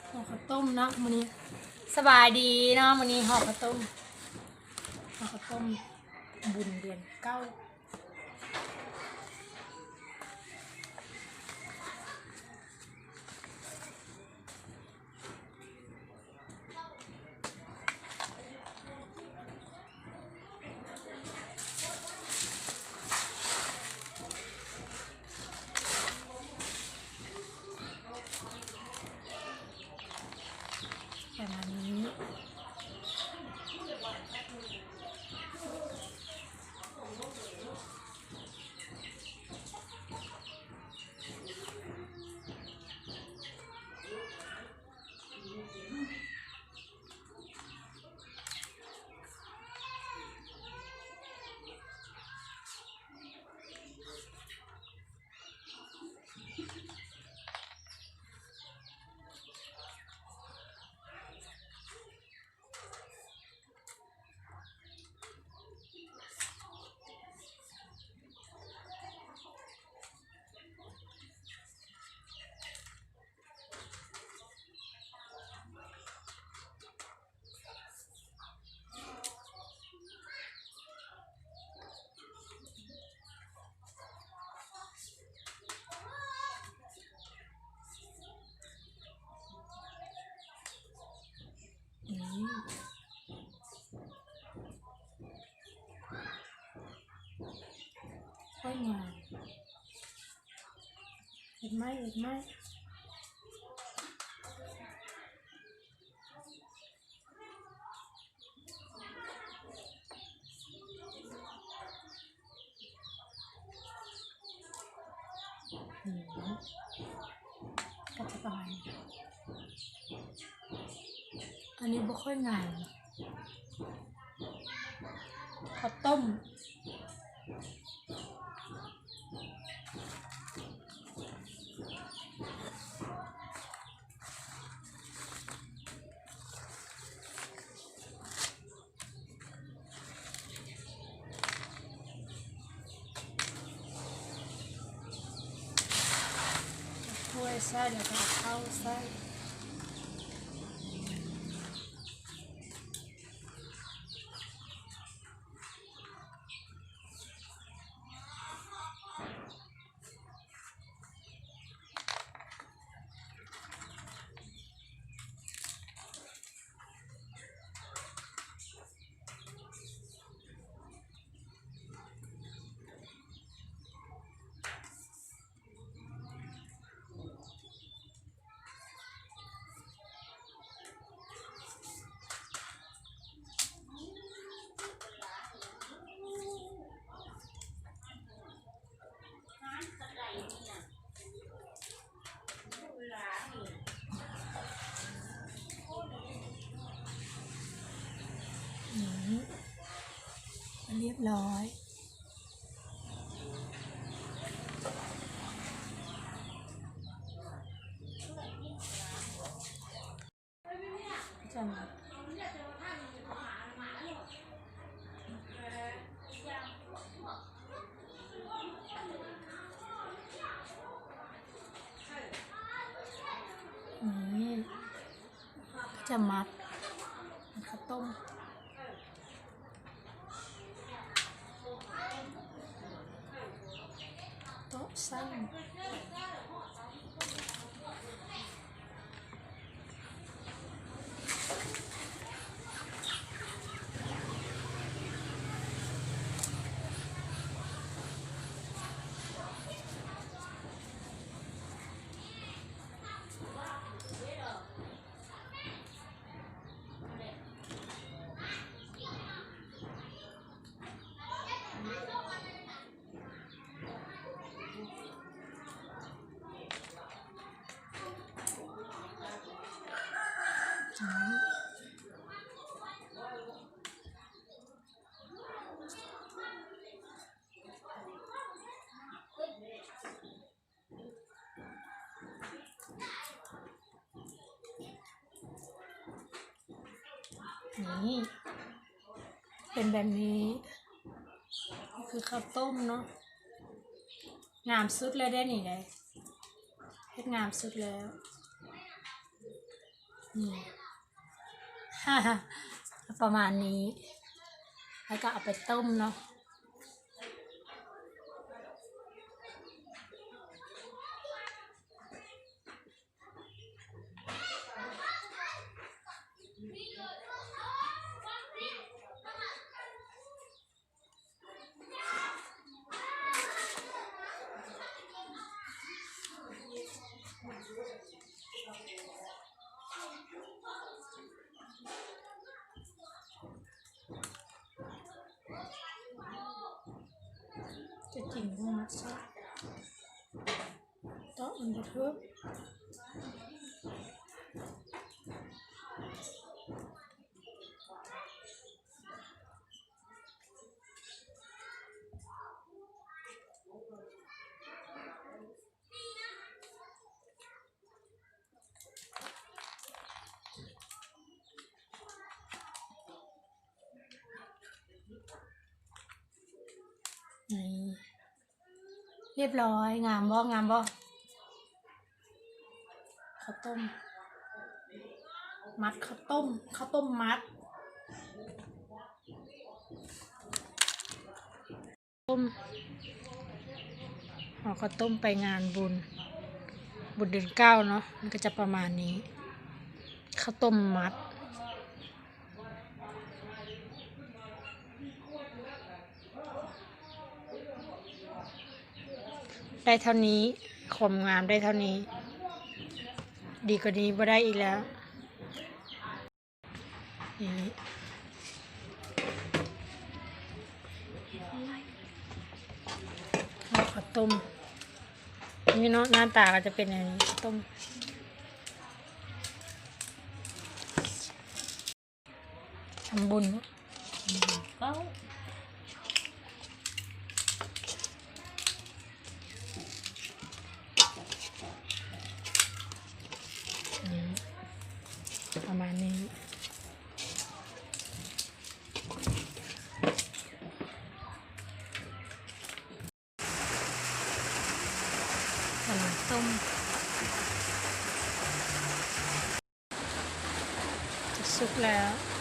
ຫໍ່ເຂົ້າຕົ້ມເນາະມື້ນີ້. ສະບາຍດີເນາະ ມື້ນີ້ຫໍ່ເຂົ້າຕົ້ມ ຫໍ່ເຂົ້າຕົ້ມບຸນເດືອນເກົ້າ. ປະມານນີ້. ໂອ້ຍ ງາມ ເຫັນໄໝ ເຫັນໄໝ. ອືມ ກໍຈະປະມານນີ້. ອັນນີ້ບໍ່ຄ່ອຍງາມ. ເຂົ້າຕົ້ມ. ຖ້ວຍໃສ່ ແລ້ວກໍເອົາເຂົ້າໃສ່. ອືມ ຮຽບຮ້ອຍ. ອືມ ຈະມັດ ມັນເຂົ້າຕົ້ມ. ໂຕະສັ້ນ. ນີ້ ເປັນແບບນີ້ ຄືເຂົ້າຕົ້ມເນາະ. ງາມສຸດແລ້ວເດ້ນີ້ເດ້. ເຮັດງາມສຸດແລ້ວ ນີ້ ປະມານນີ້ ແລ້ວກໍເອົາໄປຕົ້ມເນາະ. ຈະກິນບໍ່ມັດຊະ ເຈາະມັນບໍ່ເຖິກ. ນີ້ ຮຽບຮ້ອຍ. ງາມບໍ່? ງາມບໍ່? ເຂົ້າຕົ້ມ ມັດເຂົ້າຕົ້ມ ເຂົ້າຕົ້ມມັດ. ຕົ້ມ ເອົາເຂົ້າຕົ້ມໄປງານບຸນ ບຸນເດືອນເກົ້າເນາະ ມັນກໍຈະປະມານນີ້ ເຂົ້າຕົ້ມມັດ ໄດ້ເທົ່ານີ້ ຄວາມງາມໄດ້ເທົ່ານີ້ ດີກວ່ານີ້ບໍ່ໄດ້ອີກແລ້ວ. ນີ້ ເຂົ້າຕົ້ມ ນີ້ເນາະ ໜ້າຕາກໍຈະເປັນແນວນີ້ ເຂົ້າຕົ້ມ ທຳບຸນ ເກົ້າ ປະມານນີ້ ກຳລັງຕົ້ມ ຈະສຸກແລ້ວ.